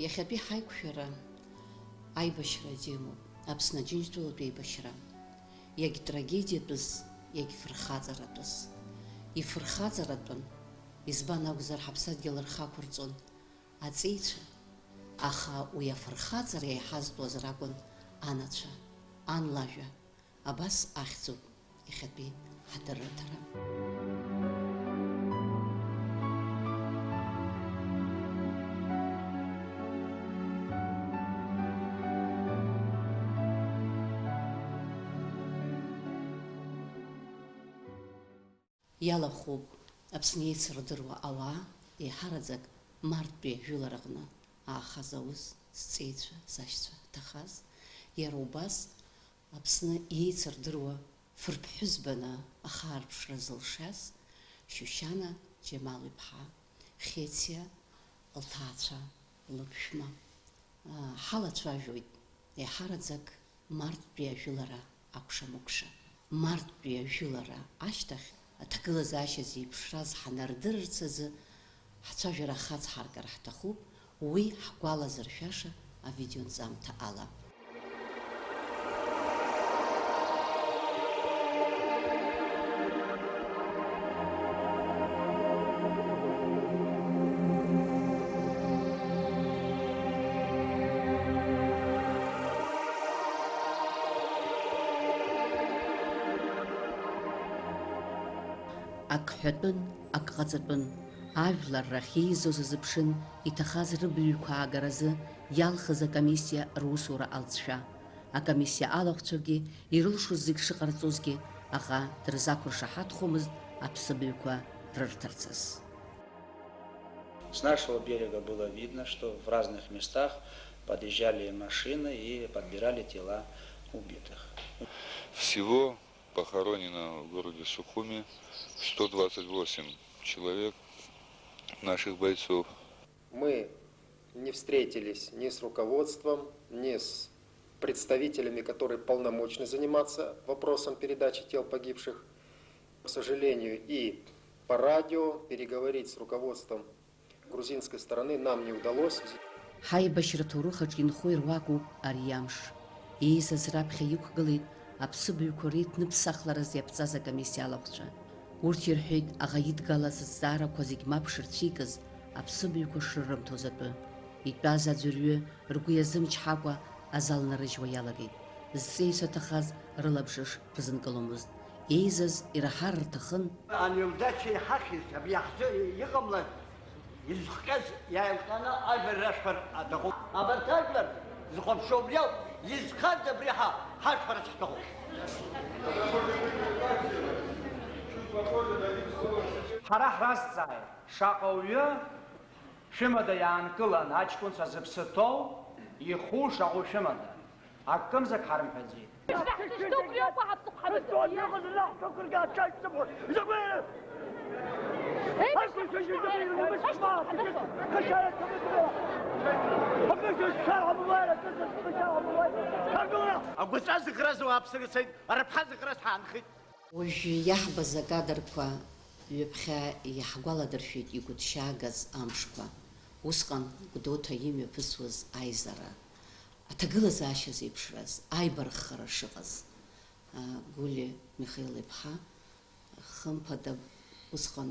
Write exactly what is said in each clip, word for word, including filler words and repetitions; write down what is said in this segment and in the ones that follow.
Иахьатәи ҳаиқәшәара аибашьра атемоуп, Аԥсны Аџьынџьтәылатә еибашьра. Иагьтрагедиатәыз, иагьфырхаҵаратәыз. Ифырхаҵаратәын, избан акәзар, ҳаԥсадгьыл рхы ақәырҵон аҵеицәа, аха уи афырхаҵара иаҳазтәуаз ракәын анацәа, ан лажәа. Абас ахьӡуп иахьатәи ҳдырраҭара. Иалахәуп Аԥсны еицырдыруа ауаа, еиҳараӡак Марттәи ажәылараҟны аахаз аус, зҵеицәа, сашьцәа ҭахаз, иара убас Аԥсны еицырдыруа фырԥҳәызбаны ахаарԥшра зылшаз Шьушьана Џьамал-иԥҳа, Хециа лҭаацәа лыԥшәма. Ҳалацәажәоит еиҳараӡак Марттәи ажәылара акәша-мыкәша. Марттәи ажәылара ашьҭахь аҭагылазаашьа зеиԥшраз ҳанардырырц азы ҳцәажәара хацҳаркыр ҳҭахуп, уи ҳгәалазыршәаша авидеонҵамҭа ала. Ак ҳәатәын, ак ҟаҵатәын. Ажәлар рахь еизоз азыԥшын, иҭахаз рыбаҩқәа аагаразы иалхыз акомиссиа русура алҵшәа. Акомиссиа алахәцәагьы ирылшоз зегь шыҟарҵозгьы, аӷа дырзақәыршаҳаҭхомызт аԥсыбаҩқәа рырҭарцаз. С нашего берега было видно, что в разных местах подъезжали машины и подбирали тела убитых. Всего похоронено в городе Сухуми сто двадцать восемь человек, наших бойцов. Мы не встретились ни с руководством, ни с представителями, которые полномочны заниматься вопросом передачи тел погибших. К сожалению, и по радио переговорить с руководством грузинской стороны нам не удалось. Ҳаибашьра аҭоурых аҿы инхо ируакуп ари амш. Еизаз раԥхьа иқәгылеит аԥсыбаҩқәа реидныԥсахлараз иаԥҵаз акомиссиа алахәцәа. Урҭ ирҳәеит, аӷа идгалаз азҵаарақәа зегь мап шырцәикыз, аԥсыбаҩқәа шрырымҭоз атәы. Итәаз аӡәырҩы ргәы иазымчҳакәа азал нарыжьуа иалагеит. Зҵеицәа ҭахаз рылабжыш рзынкыломызт. Еизаз ираҳар рҭахын. Ани лдача иҳахьыз, абри иаҳзы иҟамлаз, изхҟьаз иааилҟьаны ажәлар рашәҳәар аҭахуп. Абарҭ ажәлар зыхәаԥшуа убри ауп, изхаз абри ҳа, ҳашәҳәарц ҳҭахуп. Ҳара ҳразҵааит, шаҟа уаҩы шәымада иаанкылан аҷкәынцәа зыԥсы ҭоу, иху шаҟу шәымада? Акымзак ҳарымҳәаӡеит. Агәаҵәа зыӷраз ауааԥсыра цеит, арыԥҳа зыӷраз ҳаанхеит. Уажәы иаҳбаз акадрқәа ҩаԥхьа иаҳгәаладыршәеит игәыҭшьаагаз амшқәа, усҟан Гәдоуҭа имҩаԥысуаз аизара, аҭагылазаашьа зеиԥшраз, аибарххара шыҟаз. Гәлиа Михаил-иԥҳа, хымԥада, усҟан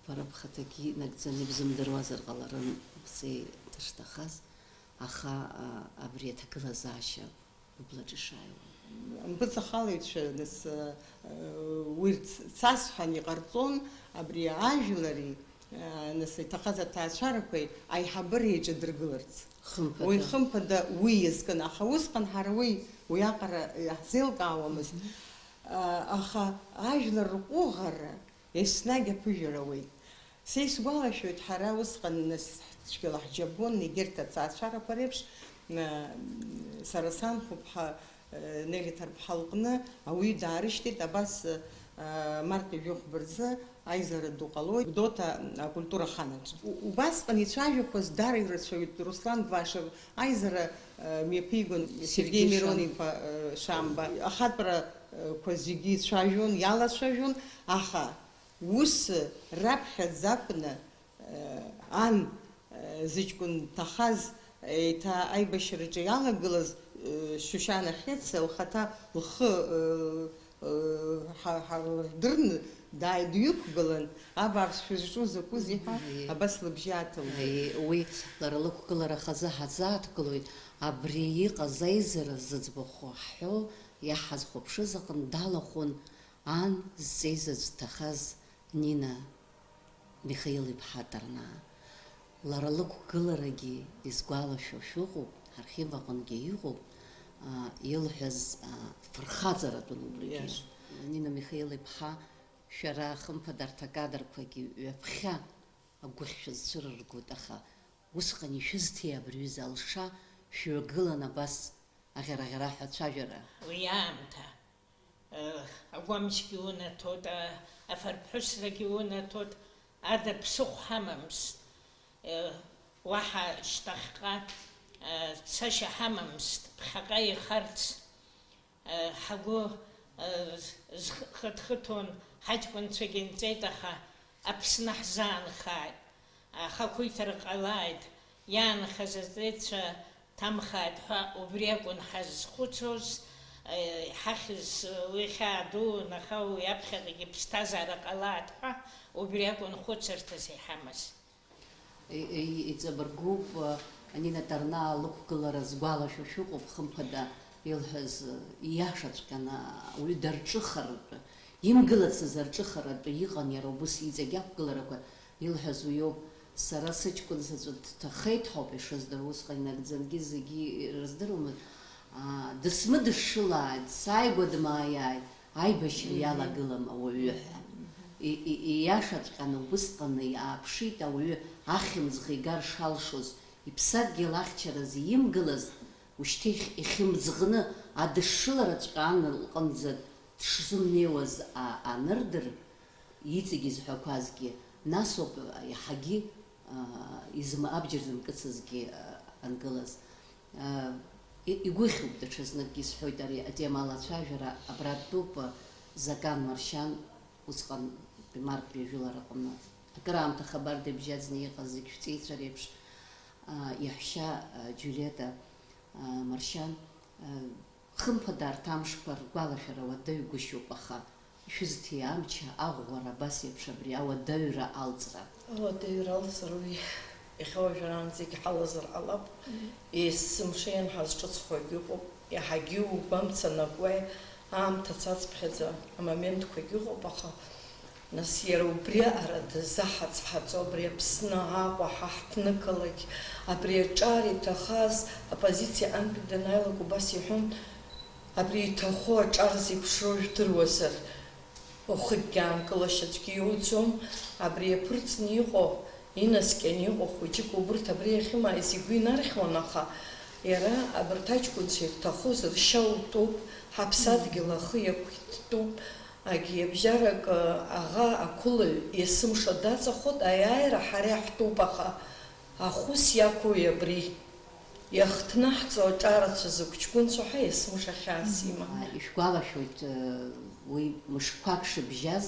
бара бхаҭагьы инагӡаны ибзымдыруазар ҟаларын, бҵеи дышҭахаз, аха абри аҭагылазаашьа Быблаҿы ишааиуа. Мпыҵахалаҩцәа, нас, уи рц-, цасҳәан иҟарҵон, абри ажәлари, нас, иҭахаз аҭаацәарақәеи аиҳабыра еиҿадыргыларц. Хымԥада. Уи хымԥада уи иазкын, аха усҟан ҳара уи, уиаҟара иаҳзеилкаауамызт. Мгм. Аха ажәлар рҟәыӷара еснагь аԥыжәара ауеит. Са исгәалашәоит, ҳара усҟан нас цәгьала ҳџьабон, егьырҭ аҭаацәарақәа реиԥш, сара санхәыԥҳа, Нели Ҭарԥҳа лҟны ауаҩы даарышьҭит, абас, март ҩажәи хәба рзы аизара ду ҟалоит Гәдоуҭа акультура аханаҿы. У-, убасҟан ицәажәақәаз дара ирацәаҩуп, Руслан Гвашев аизара мҩаԥигон, Сергеи Сергеи Мирон-иԥа, Шамба. Шамба. Ахатәрақәа зегьы ицәажәон, иалацәажәон, аха Ус раԥхьаӡа акәны, ан, зыҷкәын дҭахаз, Еиҭа аибашьраҿы иалагылаз, э, Шьушьана Хьыца лхаҭа лхы, э, э, ҳа-, ҳа-, ҳдырны дааи-, дҩықәгылан, "Абааԥс, шәызҿу закәызеи?" ҳәа Аиеи. Абас лыбжьы ааҭылгеит. Аиеи, уи лара лықәгылара хазы ҳазааҭгылоит, абри иҟаз аизара зыӡбахә ҳҳәо иаҳазхәаԥшыз аҟны далахәын ан зҵеи заҵә дҭахаз Нина Михаил-иԥҳа Ҭарнаа. Лара лықәгыларагьы изгәалашәо шәыҟоуп, ҳархив аҟынгьы иҟоуп, аа, илҳәаз, аа, фырхаҵаратәын убригьы. Иашоуп. Нина Михаил-иԥҳа, шәара, хымԥада, арҭ акадрқәагьы ҩаԥхьа агәыхь шәызцәырыргоит, аха усҟан ишәызҭеи абри аҩыза алша, шәҩагылан абас аӷьараӷьара ҳәа ацәажәара? Уи аамҭа. Агәамчгьы унаҭоит, афырԥҳәысрагьы унаҭоит, ада ԥсыхәа ҳамамызт. Уаҳа шьҭахьҟа цашьа ҳамамызт, ԥхьаҟа ихарц. Ҳгәы зхыҭхыҭуан, ҳаҷкәынцәагьы нҵәеит, аха Аԥсны ҳзаанхааит. Ахақәиҭра ҟалааит, иаанхаз аҵеицәа ҭамхааит ҳәа убри акәын ҳазхәыцуаз, иҳахьыз уи хьаа дуун, аха уи аԥхьаҟагьы ԥсҭазаара ҟалааит ҳәа убри акәын хәыцырҭас иҳамаз. И-, и-, иҵабыргуп, Нина Ҭарнаа лықәгылара згәалашәо шәыҟоуп, хымԥада, илҳәаз, ииашаҵәҟьаны, ауаҩы дарҿыхаратәы, имгылацыз арҿыхаратәы иҟан иара убыс иҵегь ақәгыларақәа. Илҳәаз уиоуп, сара сыҷкәын заҵәы дҭахеит ҳәоуп ишыздыруа, усҟан инагӡангьы зегьы ирыздыруамызт. Аа, дысмыдышшылааит, сааигәа дмааиааит, аибашьра Мгм. иалагылам ауаҩы ҳәа. Мгм. И-, и-, ииашаҵәҟьаны убысҟаны иааԥшит ауаҩы ахьымӡӷ игар шалшоз, иԥсадгьыл ахьчаразы имгылаз, ушьҭа ихь-, ихьымӡӷны адышшылараҵәҟьа ан лҟынӡа дшзымнеиуаз а-, анырдыр, иҵегь изҳәақәазгьы, нас ауп иаҳагьы, аа, изм-, абџьар зымкыцызгьы, аа, ангылаз. Аа, и-, игәыхьуп, даҽазныкгьы исҳәоит ари атема алацәажәара, абра дтәуп, Закан Маршьан, усҟан Бемар жәлар аҟны. Акыраамҭа хабар дыбжьаӡны иҟаз зегь шәҵеицәа реиԥш, аа, иаҳәшьа, аа, Џьулиета, аа, Маршьан, аа, Хымԥада, арҭ амшқәа ргәалашәара уадаҩгәышьоуп, аха ишәызҭиа амча, аӷәӷәара абас еиԥш абри ауадаҩра алҵра. Ауадаҩра алҵра уи иахьа уажәраанӡагь ҳалазар ҟалап. Есымша ианҳазҿыцхогь ыҟоуп, иаҳагьы угәамца анакуа аамҭа цацԥхьаӡа амоментқәагь ыҟоуп, аха Нас иара убриаҟара дазаҳацҳаҵо, абри Аԥсны Аҟәа ҳа ҳҭнықалақь, абри аҿар иҭахаз, оппозициа антәи данааилак убас иҳәон, абри иҭахо аҿар зеиԥшроу жәдыруазар, ухыкгьы аанкылашьа аӡәгьы иуӡом, абри иаԥырҵны иҟоу, инаскьаны иҟоу хәыҷык убырҭ абри иахьымааиз игәы инархьуан, аха иара абарҭ аҷкәынцәа ирҭахоз ршьа утәуп, ҳаԥсадгьыл ахы иақәиҭтәуп. Агьи абжьарак аӷа ақәылаҩ есымша даҵахоит, аиааира ҳара иаҳтәуп, аха ахәыс иақәуи абри? Иахҭнаҳҵо аҿарацәа зықә ҷкәынцәоу ҳәа есымша хьаас имам. Ишәгәалашәоит, уи мышқәак шыбжьаз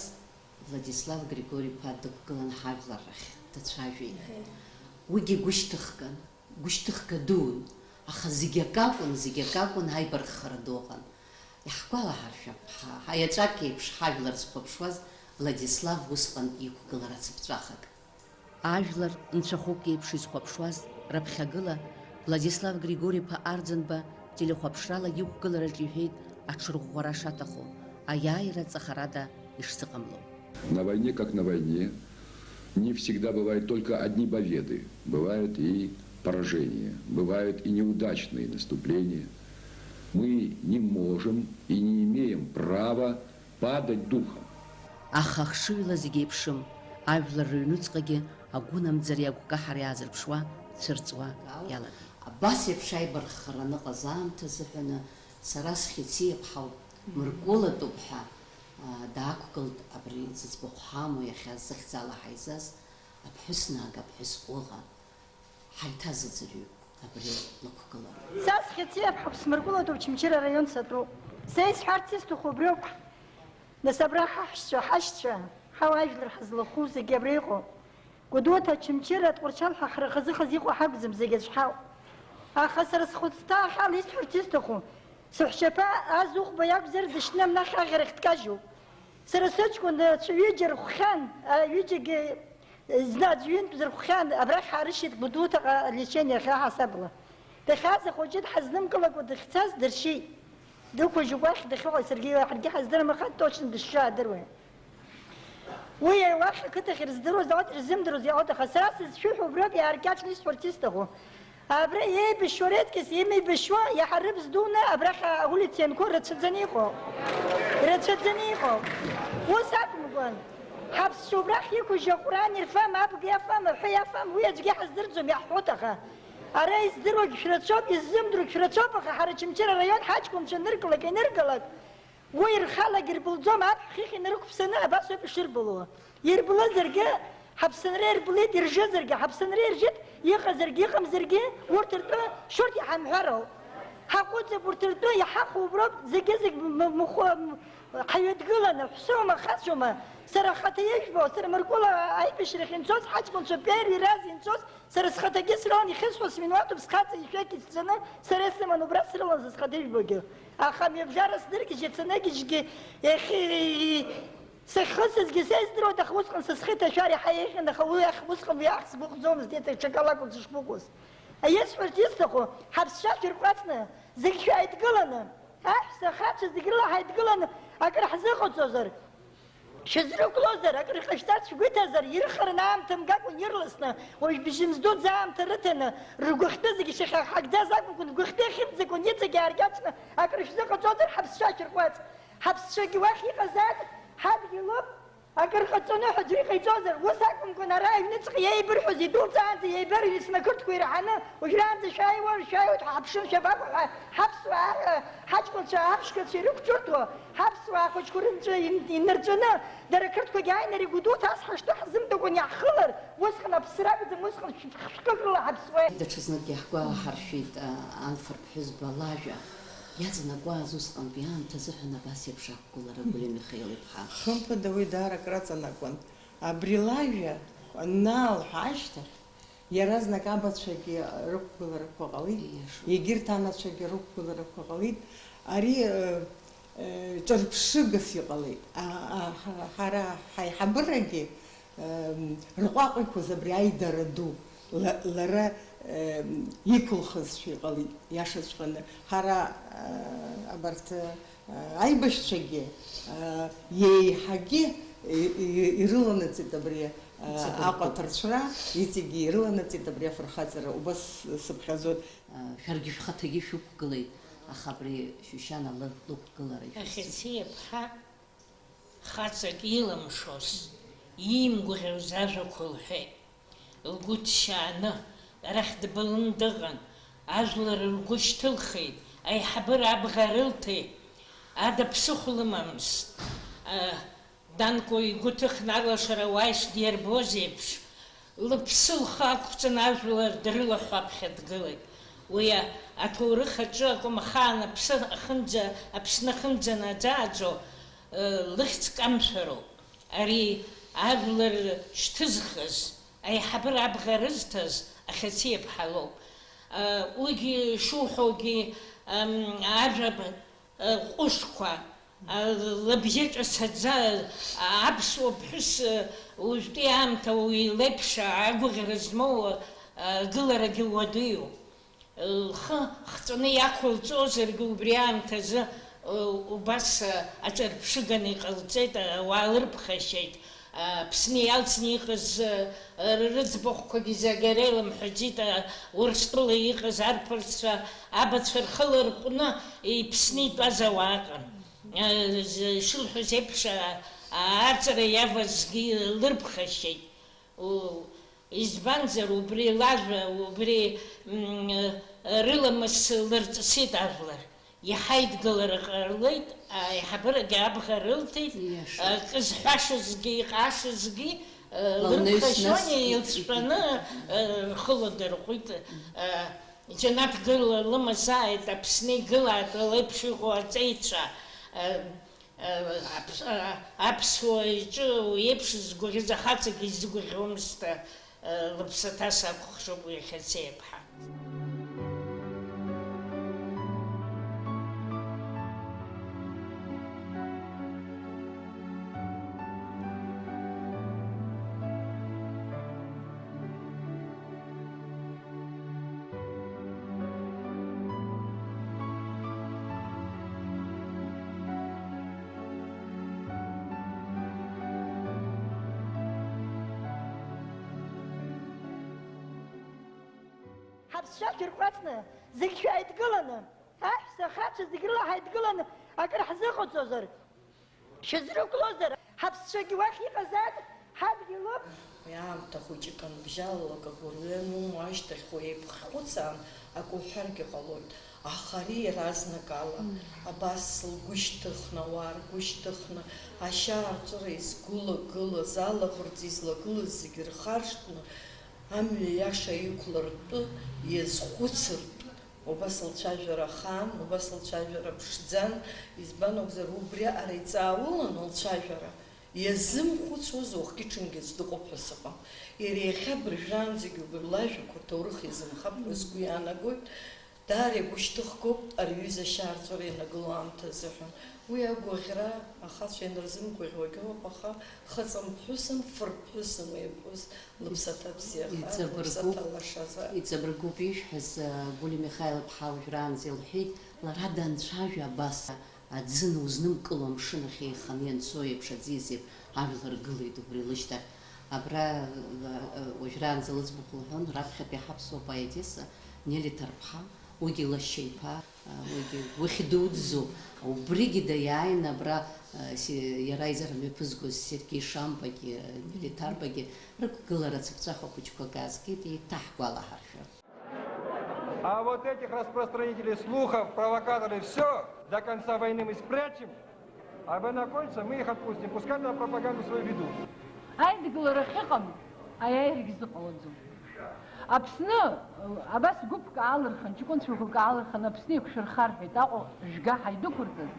Владислав Григори-иԥа дықәгылан ҳажәлар рахь дацәажәеит. Уигьы гәышьҭыхган. Гәышьҭыхга дуун, аха зегь акакәын, зегь акакәын, аибарххара ду ыҟан. Иаҳгәалаҳаршәап, ҳа, ҳаиаҵәак еиԥш ҳажәлар зхәаԥшуаз Владислав усҟан иқәгылара цыԥҵәахак. Ажәлар нцәахәык еиԥш изхәаԥшуаз раԥхьагыла Владислав Григори-иԥа Арӡынба телехәаԥшрала иқәгылараҿ иҳәеит аҽырӷәӷәара шаҭаху, аиааира ҵахарада ишзыҟамло. На войне, как на войне, не всегда бывают только одни победы. Бывают и поражения, бывают и неудачные наступления. Мы не можем и не имеем права падать духом. Аха ахшыҩла зегь еиԥшым, ажәлар рыҩнуҵҟагьы агәынамӡареи агәкаҳареи аазырԥшуа, цәырҵуа иалагеит. Абас еиԥш аибарххара аныҟаз аамҭазы ҳәаны, сара схьыци иаԥҳау Мыркәылатәуп ҳәа, аа, даақәгылт абри зыӡбахә ҳамоу, иахьа зыхьӡала ҳаизаз аԥҳәыс нага, аԥҳәыс ҟәыӷа, ҳаиҭазыӡырҩып абри лықәгылара. Са схьыци иаԥҳа Ԥсмыркәылатәуп, Чымчыра араион сатәуп. Са исҳәарц исҭаху убриоуп. Нас абра ҳаҳәшьцәа, ҳашьцәа, ҳауаажәлар ҳазлахәу зегьы абра иҟоуп. Гәдоуҭа, Очамчыра, Тҟәарчал ҳәа ҳара хазы-хазы иҟоу ҳакәӡам, зегь аӡә ҳауп. Аха сара схәыцҭа ахьала исҳәарц исҭаху, сыҳәшьаԥа Азыхәба иакәзар дышьны амнахь аӷьарахь дкажьуп. Сара сыҷкәын, э, ҩыџьа рхәхьан, э, ҩыџьагьы, э, зны аӡә ҩынтә дырхәхьан, абрахь ҳаарышьит Гәдоуҭаҟа алечение ахьаҳасабала. Дахьааз ахәыҷы дҳазнымкылакәа дахьцаз дыршьит. Дықәыжьуп уахь дахьыҟаз, саргьы ҳаргьы ҳаздырам, аха точно дышшаадыруеи. Уи уахь ақыҭахь ирыздыруаз ауеит, ирзымдыруаз иҟоит, аха сара сызшәыҳәо убриоуп иааркьаҿны исҳәарц исҭаху. Абра еибашьуа редкость, имеибашьуа иаҳа рыбз дуны абрахь аулица ианқәоу рацәаӡаны иҟоуп. Рацәаӡаны иҟоуп. Ус акәымкәан, ҳаԥсшьа убрахь иқәыжьу аҟәраан ирфама, абга иафама, аҳәа иафама, уи аӡәгьы ҳаздырӡом, иаҳҳәоит, аха ара издыруагь шәрацәоуп, иззымдыруагь шәрацәоуп, аха ҳара Очамчыра араион ҳаҷкәынцәа аныркылак, иныркылак, уи рхалагьы ирбылӡом, аԥҳә хыхь инарықәԥсаны абас ауп ишырбылуа. Ирбылызаргьы, ҳаԥсынра ирбылит, иржызаргьы, ҳаԥсынра иржит, иҟазаргьы, иҟамзаргьы, урҭ ртәы шьурҭ иҳамҳәароуп. Ҳаҟәыҵып урҭ ртәы, иҳахәо уброуп, зегьы-зегь м-, м-, мхәы-, м-, ҳаҩадгыланы, ҳәсоума, хацәоума, сара ахаҭа ижәбо, сара Мыркәыла аибашьрахь инцоз, ҳаҷкәынцәа первый раз инцоз, сара схаҭагьы срылан, ихьысҳәо сминуаҭуп, схаҵа ишәақь ицәцаны, сара исыман убра срылан сызхадыжәбогьы. Аха мҩабжара сдыргьежьит, саныгьежьгьы, иахьи-, сахьхысызгьы са издыруеит, аха усҟан са схы иҭашәар иаҳа еиӷьын, аха уи ахь, усҟан уи ахь сгәыӷӡомызт, иҵегь ҽакала акәын сышгәыӷуаз. Исҳәарц исҭаху, ҳаԥсшьа шәырҟәаҵны, зегь шәааидгыланы, аҳәса, ахацәа зегь рыла ҳаидгыланы акыр ҳзыҟаҵозар, шәызрықәлозар, акыр ҟашәҵарц шәгәы иҭазар, ирхараны аамҭа мгакәан ирласны, уажә бжьымз дуӡӡа аамҭа рыҭаны, ргәыхьтәы зегьы шьахьаҳагӡаз акәымкәан, ргәыхьтәы ахьымӡакәан, иҵегьы ааркьаҿны акыр шәзыҟаҵозар, ҳаԥсшьа шәырҟәаҵ. Ҳаԥсцәагьы уахь иҟазааит, ҳадгьылуп, акыр ҟаҵаны ҳәа аӡәы иҟаиҵозар, ус акәымкәан, ара аҩныҵҟа иеибырҳәоз идәылҵаанӡа иеибарыҩны снақырҭқәа ираҳаны, уажәраанӡа шәааиуан, шәааиуеит, ҳаҳаԥшын, шәабаҟоу ҳәа, ҳаԥсуаа, ҳаҷкәынцәа, аԥшьгацәа ирықәҿырҭуа, ҳаԥсуаа ахәыҷқәа рынҵәа ин-, иннарҵәаны, дара ақырҭқәагьы ааины ари Гәдоуҭа ас ҳашьҭоу ҳзымдакәан иаҳхылар, усҟан аԥсра акәӡам, усҟан шә-, шәкык рыла ҳаԥсуеит. Даҽазныкгьы ҳгәы ааҳаршәеит, а, анфырԥ ҳәызба лажәа. Иаҵанакуаз усҟантәи аамҭа азыҳәан абас еиԥш ақәгылара, Гәлиа Михаил-иԥҳа. Хымԥада, уи даара акраҵанакуан. Абри лажәа аннаалҳәа ашьҭахь, иаразнак абацәагьы рықәгыларақәа ҟалеит, Иашоуп. егьырҭ анацәагьы рықәгыларақәа ҟалеит. Ари, э, э, ҿырԥшыгас иҟалеит. А, а, ҳа-, ҳара ҳаиҳабырагьы Ем, рҟәаҟәақәаз абри аидара ду, ла-, лара, ем, иқәылхызшәа иҟалеит, иашаҵәҟьаны. Ҳара, э, абарҭ, э, аибашьцәагьы, э, еиҳагьы и-, и-, ирыланаҵеит абри, э, Иҵабыргуп. Аҟаҭарцәра, иҵегьы ирыланаҵеит абри афырхаҵара, убас сыԥхьаӡоит. Э, шәаргьы шәхаҭагьы шәықәгылеит, аха абри Шьушьана лы-, лықәгылара ишәызцәыӡ. Ахьыци иԥҳа Хаҵак илымшоз, иимгәаӷьуаз ажәақәа лҳәеит. Лгәы ҭшьааны, арахь дбылны дыҟан, ажәлар ргәы шьҭылхит, аиҳабыра абӷа рылҭеит, ада ԥсыхәа лымамызт. А, Данко игәы ҭыхны алашара ауаа ишдирбоз еиԥш, Лыԥсы лхы ақәҵаны ажәлар дрылахәаԥхьа дгылеит. Уи аҭоурых аҿы акәым ахаан аԥсы ахынӡа, Аԥсны ахынӡанаӡааӡо, э, лыхьӡ камшәароуп. Ари ажәлар шьҭызхыз, аиҳабыра абӷа рызҭаз Ахьыци-иԥҳа лоуп. Э, уигьы шуҳәогьы, ам, ажәа ҟәышқәа, лыбжьы ҿацаӡа, аԥсуа ԥҳәыс, уажәтәи аамҭа уи леиԥш агәыӷьра змоу, гыларагьы уадаҩуп. Лхы хҵәаны иақәылҵозаргьы убри аамҭазы убас аҿырԥшыганы иҟалҵеит, ауаа лырԥхашьеит. Аԥсны иалҵны иҟаз, ы, рыӡбахәқәагьы зегь ара илымҳәаӡеит, ы, Урыстәыла иҟаз арԥарцәа, абацәа рхы ларҟәны иԥсны итәаз ауаа ыҟан. Ы, з-, ишылҳәоз еиԥш, ы, ааҵра иавазгьы лырԥхашьеит. У-, избанзар, убри лажәа, убри, м, ы, рыламыс лырҵысит ажәлар. Иҳаидгылара ҟарулеит, аиҳабырагьы абӷа рылҭеит, Иашоуп. Акы зҳәашазгьы, иҟаашазгьы, э, Лыҩнеи лырԥхашьони, снас илҵшәаны, э, рхы ладырҟәит, э, џьанаҭ гыла лымазааит, Аԥсны игылааит, леиԥш иҟоу аҵеицәа, э, э, аԥс-, э, аԥсуа иҿы уи еиԥш згәаӷьыз ахаҵагьы изгәаӷьуамызт, э, лыԥсаҭа сакәыхшоуп уи Ахьыци-иԥҳа. Сшьа шәырҟәаҵны, зегь шәааидгыланы, аҳәса ахацәа зегь рыла ҳаидгыланы акыр ҳзыҟаҵозар, шәызрықәлозар, ҳаԥсцәагьы уахь иҟазаап, ҳабгьы лоуп. Уи аамҭа хәыҷык анбжьалалак агәырҩа анумоу ашьҭахь уеиԥхьхәыцаан акы уҳәаргьы ҟалоит, аха ари иаразнакала, абас лгәы шьҭыхны, ауаа ргәы шьҭыхны, ашьаарҵәыра изгәылагылаз, алаӷырӡ излагылаз зегьы рхаршҭны, амҩа иаша иқәлартәы иазхәыцыртә, убас лцәажәара ахаан, убас лцәажәара ԥшӡан, избан акәзар, убриаҟара иҵаулан лцәажәара, иазымхәыцуаз уахгьы-ҽынгьы аӡә дыҟоуп ҳәа сыҟам. Иара иахьа абыржәраанӡагьы убри лажәақәа рҭоурых иазынхап ҳәа сгәы иаанагоит. Даара игәышьҭыхгоуп ари аҩыза ашьаарҵәыра ианагылоу аамҭа азыҳәан. Уи агәаӷьра ахацәа ианырзымгәаӷьуагьы ыҟоуп, аха хаҵамԥҳәысым, фырԥҳәысым уи аԥҳәыс, лыԥсаҭа бзиахааит, лыԥсаҭа лашазааит. Иҵабыргуп ишәҳәаз, Гәлиа Михаил-иԥҳа уажәраанӡа илҳәеит, лара данцәажәа абас, аӡы узнымкыло амшын ахь еиханы ианцо еиԥш аӡиас еиԥш ажәлар гылеит убри лышьҭахь. Абра, уажәраанӡа лыӡбахә лҳәон раԥхьатәи ҳаԥсуа поетесса Нели Ҭарԥҳа, уигьы лашьа иԥа, уигьы уахь дуӡӡоуп. Убригьы даиааины абра, си-, иара изы рмҩаԥызгоз Сергеи Шамбагьы, Нели Ҭарбагьы рықәгылара цыԥҵәаха хәыҷқәак аазгеит, еиҭаҳгәалаҳаршәа. А вот этих распространителей слухов, провокаторы, всё, до конца войны мы спрячем, а война кончится, мы их отпустим, пускай там пропаганду свою ведут. Аидгылара ахьыҟам, аиааирагь зыҟалаӡом. Аԥсны, абас гәыԥк аалырхын, ҷкәынцәа гәыԥк аалырхын, Аԥсны еиқәшәырхарҳәеит, Аҟәа жәга ҳаидәықәырҵаз.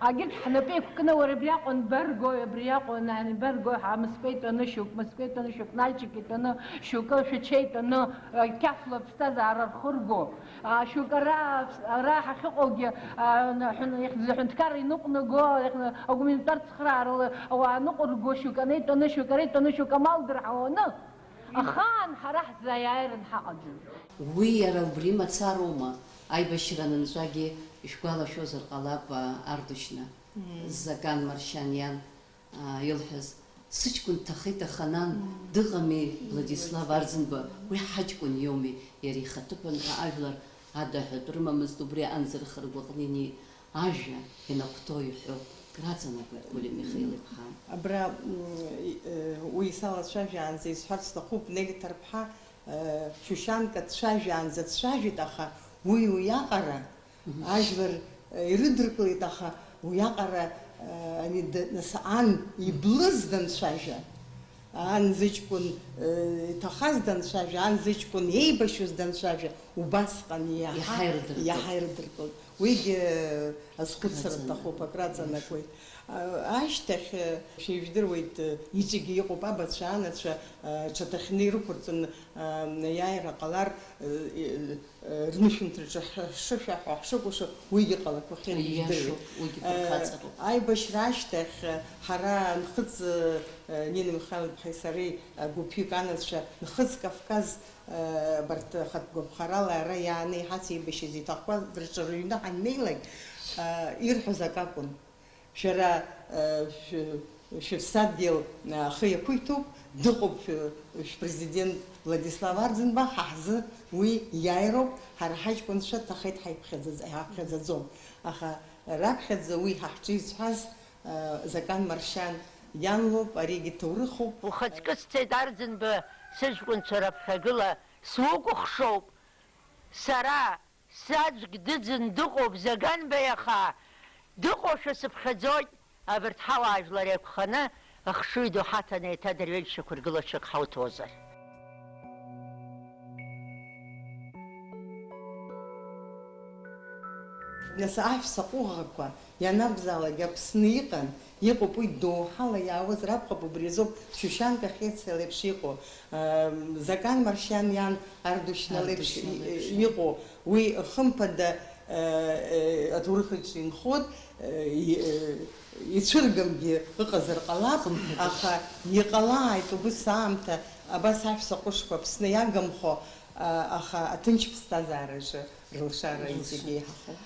Агьырҭ ҳнапы еиқәкны, уара абри аҟәа анбаргои, абри аҟәа анбаргои, ҳа Москва итәаны шьоук, Москва итәаны шьоук, Нальчик итәаны шьоук, Шәача итәаны, э, қьафла ԥсҭазаара рхырго, а, шьоук ара, ара ҳахьыҟоугьы, а, н-, ҳәын-, иахьӡ-, ҳәынҭқарра иныҟәнаго, иахь-, агуманитартә цхыраарала ауаа ныҟәырго, шьоук ана итәаны, шьоук ара итәаны, шьоук амал дырҳауаны, ахаан ҳара ҳзааиааиран ҳаҟаӡам. Уи иара убри мацароума? Аибашьра анынҵәагьы ишәгәалашәозар ҟалап, а, Ардушьна, Мм. Закан Маршьан иан, а, илҳәаз, сыҷкәын дҭахеит, аха, нан, Мм. дыҟами Владислав Владислав. Арӡынба, уи ҳаҷкәын иоуми, иара ихаҭыԥан ҳәа ажәлар адаҳәатә рымамызт, убри аҟынӡа рхы ргәаҟны инеит. Ажәа ианахәҭоу иҳәоу краҵанакуеит Гәлиа Михаил-иԥҳа. Абра, м, и-, э, уи салацәажәаанӡа исҳәарц сҭахуп, Нели Ҭарԥҳа, э, Шьушьанка дцәажәаанӡа дцәажәеит, аха уи уиаҟара Мгм. ажәлар, э, ирыдыркылеит, аха уиаҟара, э, ани д-, нас ан иблыз данцәажәа, ан зыҷкәын, э, иҭахаз данцәажәа, ан зыҷкәын еибашьуаз данцәажәа, убасҟан иаҳа, Иаҳа ирыдыркылт. иаҳа ирыдыркылт. Уигьы, э, азхәыцра Краҵанакуеит. Ҭахуп, акраҵанакуеит. А, ашьҭахь, э, шәа ижәдыруеит, э, иҵегьы иҟоуп абацәа, анацәа, э, ҽаҭахьны ирықәырҵон, э, аиааира ҟалар, э, э, э, рнышәынҭраҿы ҳшышәаҳәо, ҳшыкәашо, уигьы ҟалақәахьеит, Ииашоуп, ижәдыруеит. уигьы Э, фырхаҵароуп. Аибашьра ашьҭахь, э, ҳара Нхыҵ, э, Нина Михайловнаи сареи, э, гәыԥҩык анацәа, Нхыҵ Кавказ, э, абарҭ ахатә гәаԥхарала ара иааны иҳацеибашьыз иҭахқәаз рҿы рыҩны ҳаннеилак, э, ирҳәоз акакәын. Шәара, э, шә-, шәыԥсадгьыл, э, ахы иақәиҭуп, дыҟоуп шә-, шәпрезидент Владислав Арӡынба, ҳа ҳзы уи иааироуп, ҳара ҳаҷкәынцәа дҭахеит, ҳаиԥхьаӡаӡ-, ҳаиԥхьаӡаӡом. Аха раԥхьаӡа уи ҳа ҳҿы изҳәаз, э, Закан Маршьан иан лоуп, аригьы ҭоурыхуп. Ухаҵкы сцеит, Арӡынба, сыҷкәынцәа раԥхьагыла сукәыхшоуп. Сара саӡәк дыӡын дыҟоуп, Заганба иаха дыҟоушәа сыԥхьаӡоит. Абарҭ ҳауаажәлар еиқәханы, ахшыҩ ду ҳаҭаны, еиҭа дырҩегьых шьақәыргылаҿык ҳауҭозар. Нас аҳәса ҟәыӷақәа ианакәзаалак Аԥсны иҟан, иҟоуп уи доуҳала иаауаз ракәхап, убри азоуп Шьушьанка Хьециа леиԥш иҟоу, ам, Закан Маршьан иан Ардушьна леиԥш Ардушьна и-, леиԥш. Иҟоу, уи хымԥада, э, э, аҭоурых аҿы инхоит, э, и-, э, ицәыргамгьы ыҟазар ҟалап, Хымԥада. Аха иҟалааит убыс аамҭа, абас аҳәса ҟәышқәа Аԥсны иагымхо, а, аха аҭынч ԥсҭазаараҿы рылшара Рылшара. Иҵегьы еиҳахоуп.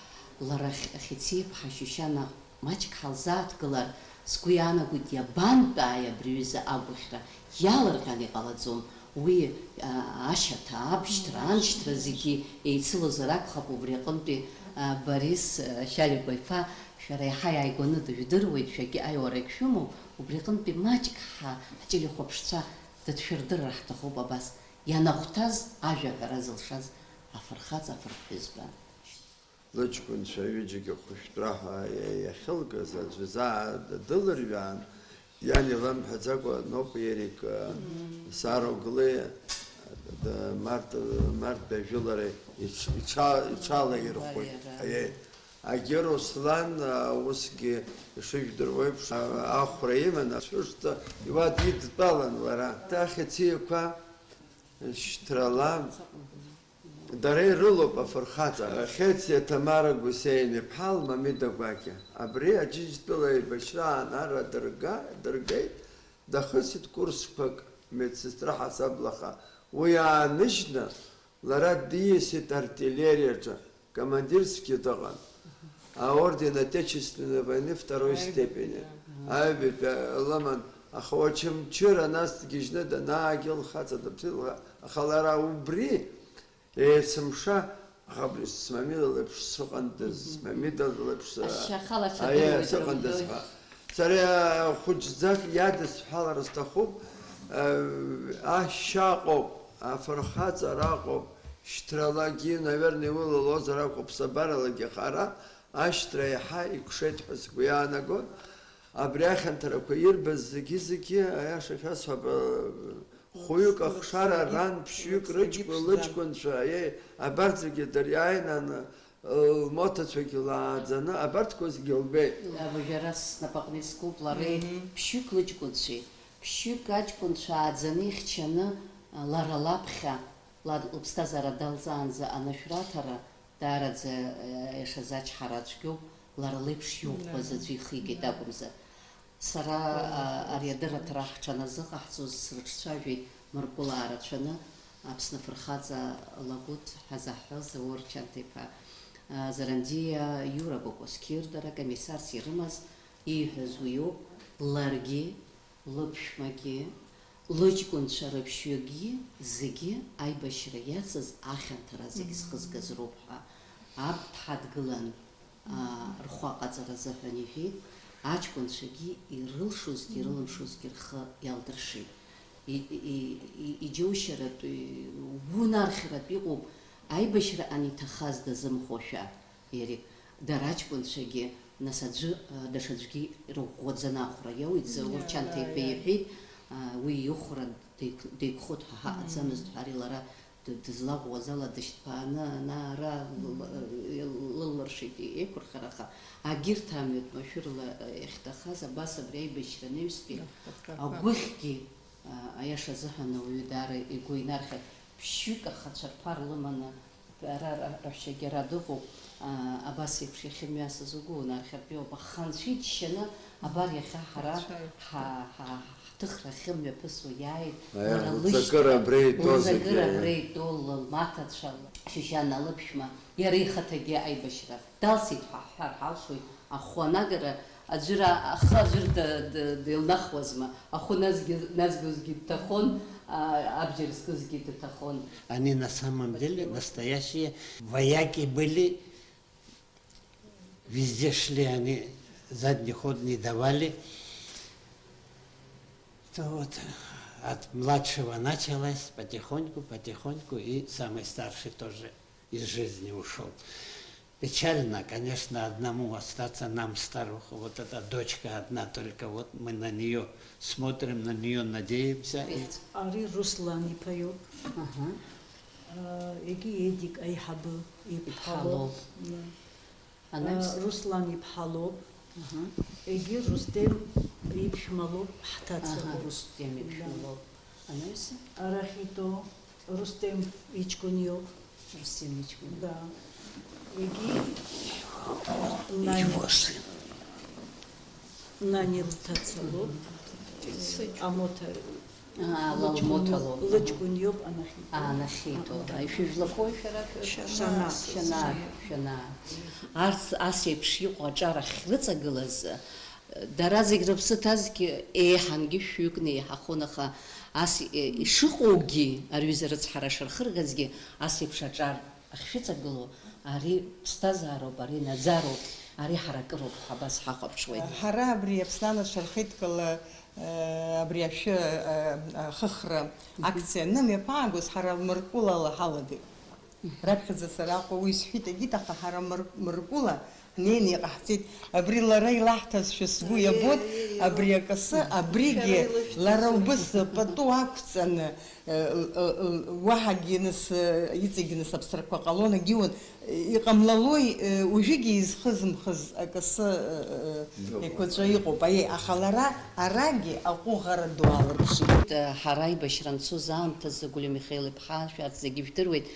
Лара Х-, Хьециа-иԥҳа Шьушьана маҷк ҳалзааҭгылар, сгәы иаанагоит, иабантәааи абри аҩыза агәаӷьра, иалырҟьан иҟалаӡом, Уи, а, ашьаҭа, абшьҭра, аншьҭра зегьы еицылозар акәхап, убри аҟынтәи, а, Борис, а, Шьаликәа-иԥа, шәара иаҳа иааигәаны дыжәдыруеит, шәагьы аиуарагь шәымоуп, убри аҟынтәи маҷк ҳа-, ҳҷылихәаԥшцәа дыцәшәырдырыр ҳҭахуп абас, ианахәҭаз ажәа аҳәара зылшаз афырхаҵа, афырхәыҩызба. Лыҷкәынцәа ҩыџьагьы хәышәтәра ҳәа иа-, иахьылгаз аӡә изаа дылырҩаан, иан илымҳәаӡакәа Ноп Ерик, Сара Оглы, д-, Март, Март Бежәылара иҽ-, иҽа-, иҽалаирхәит. Иара. Аиеи. Агьы Руслан, а, усгьы ишыжәдыруа еиԥш, а, ахәра иман, ацәышӡа иуа дидтәалан лара. Ахьыӡ иқәа шьҭрала. Дара ирылоуп афырхаҵа. Хециа Ҭамара Гусеин-иԥҳа Лмамида Гәакьа. Абри Аџьынџьтәыла еибашьраан ара дырга-, дыргеит, дахысит курсқәак медсестра ҳасабла аха. Уи ааныжьны, лара диасит артиллериаҿы, командирскгьы дыҟан. Аорден Отечественной войны второй степени. Аҩбатәи лыман, аха Очамчыра нас дгьежьны данаагьы лхаҵа дыԥсит, лха-, аха лара убри Есымша, аха абри смамида леиԥш сыҟандаз, смамида леиԥш, Ашьа ахала аиеи, садыруеит, сыҟандаз рымҳәои? Ҳәа. Сара хәыҷӡак иадысҳәалар сҭахуп, э, ашьа аҟоуп, афырхаҵара аҟоуп, шьҭралагьы, наверное, уи лалозар акәхап, ԥсабаралагьы хара, ашьҭра иаҳа икәшеит ҳәа сгәы иаанагон. Абри ахьанҭарақәа ирбаз зегьы-зегьы, аиаша шәасҳәап, э, Хәҩык ахшара ран, ԥшьҩык рыҷкәын, лыҷкәынцәа, аиеи, абарҭ зегьы дыриааины ан-, лмоҭацәагьы лааӡаны, абарҭқәа зегьы лбеит. Абажәара снапаҟны искуп, лареи, мгм, ԥшьҩык лыҷкәынцәеи, ԥшьҩык аҷкәынцәа ааӡаны ихьчаны, лара лаԥхьа, ла-, лыԥсҭазаара далҵаанӡа анышә раҭара, Даараӡа, э, иашазы ачҳара цәгьоуп, лара леиԥш иӷәӷәаз аӡәы ихигеит акәымзар. Сара, а, ари адырраҭара ҳҽаназыҟаҳҵоз срыҿцәажәеит Мыркәылаа рацәаны, Аԥсны афырхаҵа Лагәыҭ ҳәа заҳҳәоз Заур Чанҭа-иԥа. А, Зарандиа Иура Кәакәасқьыр дара комиссарс ирымаз ииҳәаз уиоуп, ларгьы Лыԥшәмагьы, лыҷкәынцәа рыԥшҩгьы зегьы аибашьра иацыз ахьанҭара зегь зхызгаз роуп ҳәа аб дҳадгылан, аа, рхәы аҟаҵара азыҳәан иҳәеит, аҷкәынцәагьы ирылшозгьы ирылымшозгьы рхы иалдыршеит. И-, и-, и-, иџьоушьаратә, и-, угәы унархьратә иҟоуп, аибашьра аниҭахаз дазымхошәа. Ерик, дара аҷкәынцәагьы, нас аӡәы, а, даҽаӡәгьы ирыӷәӷәаӡаны ахәра иауит, Заур Чанҭа-иԥа иҳәеит, а, уи ихәра деиқә-, деиқәхоит ҳәа ҳаҟаӡамызт ҳәа, ари лара д-, дызлаӷәӷәаз ала дышьҭԥааны ана-ара л-, л-, лыллыршеит еиқәырхара, аха агьырҭ амҩатә машәырла, а, иахьҭахаз абас абри аибашьра анаҩстәи агәыхьгьы, а, аиаша азыҳәан ауаҩы даара игәы инархьаҳә, ԥшьҩык ахацәа рԥар лыманы, Ара ра-, раҳәшьагьы ара дыҟоуп, аа, абас еиԥш иахьымҩасыз угәы унархьыртә иоуп, аха анцәа иџьшьаны, абар иахьа ҳара ҳа-, ҳа-, ҳҭыхра ахьымҩаԥысуа иааит, лара лышьҭа, лыҵакыра абра итәоу зегьы, лыҵакыра абра итәоу лмаҭацәа, Шьыжьана лыԥшәма, иара ихаҭагьы аибашьра далсит ҳәа ҳҳәар ҳалшоит, ахәы анагара Аӡәыр а-, ахы аӡәыр д-, д-, деилнахуазма, ахәы назгьы-, назгозгьы дҭахон, а, абџьар зкызгьы дҭахон. Они на самом деле настоящие вояки были, везде шли, они задний ход не давали. То вот от младшего началось, потихоньку, потихоньку, и самый старший тоже из жизни ушёл. Печально, конечно, одному остаться, нам, старуху, вот эта дочка одна только, вот мы на неё смотрим, на неё надеемся. И Ари Руслан иԥа иоуп. Аҳа. А, егьи Едик аиҳабы иԥҳа лоуп. Иԥҳа лоуп. Да. Анаҩс? А, Руслан иԥҳа лоуп. Аҳа. Егьи Рустем иԥшәма лоуп, ҳҭаца лоуп. Аҳа, Рустем иԥшәма лоуп. Да. Анаҩс? Арахь итәоу Рустем иҷкәын иоуп. Рустем иҷкәын. Да. Егьи нани, нани лҭаца лоуп. Амоҭа. Аа, лыҷкәын Лалмоҭа иоуп, лоуп. Лыҷкәын иоуп анахьитәоу. Анахьитәоу. Ишәыжәлақәоуи шәара? Шьанаа. Шьанаа, шьанаа. Арҭ ас еиԥш иҟоу аҿар ахьрыҵагылаз, Дара зегь рыԥсы ҭазгьы, еиҳангьы шәҩыкны еиҳахон, аха Ас, э, ишыҟоугьы, арҩыза рыцҳара шырхыргазгьы, ас еиԥш аҿар ахьшәыҵагылоу, ари ԥсҭазаароуп, ари наӡароуп, ари ҳаракыроуп ҳәа абас ҳахәаԥшуеит. Ҳара абри Аԥсны анацәа рхеидкыла, э, абри ашәы, э, ахыхра акциа анымҩаԥаагоз, ҳара Мыркәылала ҳалагеит. Раԥхьаӡа сара Аҟәа уи сҳәеит, егьит, аха ҳара Мыр-, Мыркәыла ҳнеины иҟаҳҵеит. Абри лара илаҳҭазшәа сгәы иабоит, абри акасы, абригьы лара убыс пату ақәҵаны, э, э, э, уаҳагьы нас, э, иҵегь нас аԥсрақәа ҟалон, егьиуан, э, иҟамлалои, э, уажәыгьы изхызымхыз акасы, э, э, еиқәаҵәа иҟоуп, аиеи, аха лара арагьы аҟәыӷара ду аалырԥшит. Ҳара аибашьра анцоз аамҭазы Гәлиа Михаил-иԥҳа, шәарҭ зегьы ижәдыруеит,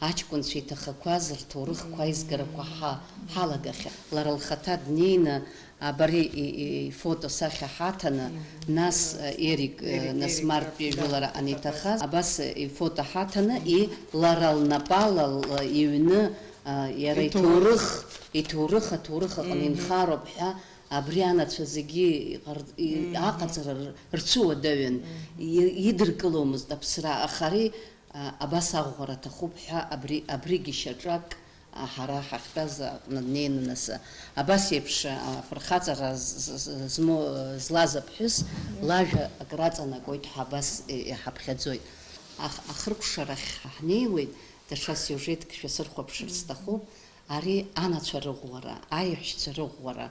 аҷкәынцәа иҭахақәаз рҭоурыхқәа аизгарақәа ҳа-, ҳалагахьан. Лара лхаҭа днеины, абари и-, и-, ифото сахьа ҳаҭаны, нас, э, Ерик, э, Ерик, нас Ерик, Марттәи да, жәылара да, аниҭахаз, абас, э, ифото ҳаҭаны, и лара лнапала л-, иҩны, э, иара иҭоурых, иҭоурых, иҭоурых аҟны инхароуп ҳәа, абри анацәа зегьы иҟар-, и-, аҟаҵара р-, рцәыуадаҩын, и-, идыркыломызт аԥсра, аха ари, а, абас аӷәӷәара аҭахуп ҳәа абри, абригьы шьаҿак, а, ҳара ҳахьтәаз аҟны днеины нас, а, абас еиԥш, а, афырхаҵара з-, з-, з-, змоу, злаз аԥҳәыс лажәа акраҵанакуеит ҳәа абас и-, иҳаԥхьаӡоит. Ах-, ахыркәшарахь ҳнеиуеит, даҽа сиужетк шәасырхәаԥшыр сҭахуп. Ари анацәа рыӷәӷәара, аиҳәшьцәа рыӷәӷәара,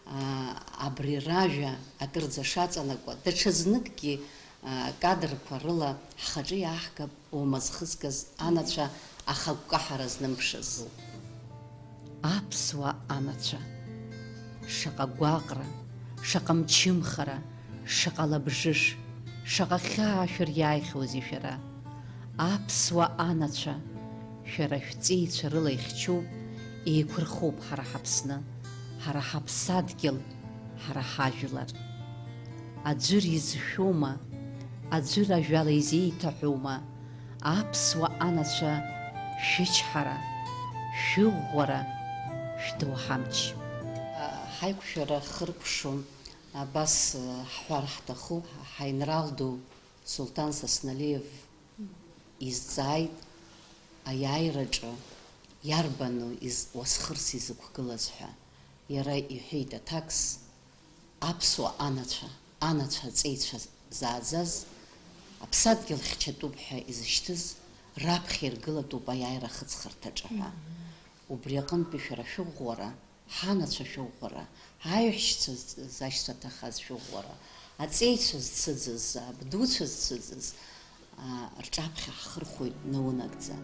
аа, абри ражәа акырӡа шаҵанакуа, даҽазныкгьы, аа, кадрқәа рыла ҳхаҿы иааҳгап ума зхызгаз анацәа ахагәкаҳара знымԥшыз. Аԥсуа анацәа! Шаҟа гәаҟра, шаҟа мчымхара, шаҟа лабжыш, шаҟа хьаа шәыриааихьоузеи шәара! Аԥсуа анацәа! Шәара шәҵеицәа рыла ихьчоуп, еиқәырхоуп ҳара ҳаԥсны, ҳара ҳаԥсадгьыл, ҳара ҳажәлар. Аӡәыр изшәома, аӡәыр ажәала изеиҭаҳәоума, аԥсуа анацәа шәычҳара, шәыӷәӷәара, шәдоуҳамч. Ҳаиқәшәара хыркәшо абас ҳҳәар ҳҭахуп, ҳаинрал ду Сулҭан Сасналиев изҵааит аиааираҿы иарбану из-, уасхырс изықәгылаз ҳәа. Иара иҳәеит аҭакс, аԥсуа анацәа, анацәа аҵеицәа зааӡаз, аԥсадгьыл хьчатәуп ҳәа изышьҭыз, раԥхьа иргылатәуп аиааира ахыҵхырҭаҿы ҳәа. Убри аҟынтәи шәара шәыӷәӷәара, ҳанацәа шәыӷәӷәара, аиҳәшьцәа з-, зашьцәа ҭахаз шәыӷәӷәара, аҵеицәа зцыӡыз, абдуцәа зцыӡыз, аа, рҿаԥхьа ҳхырхәоит наунагӡа.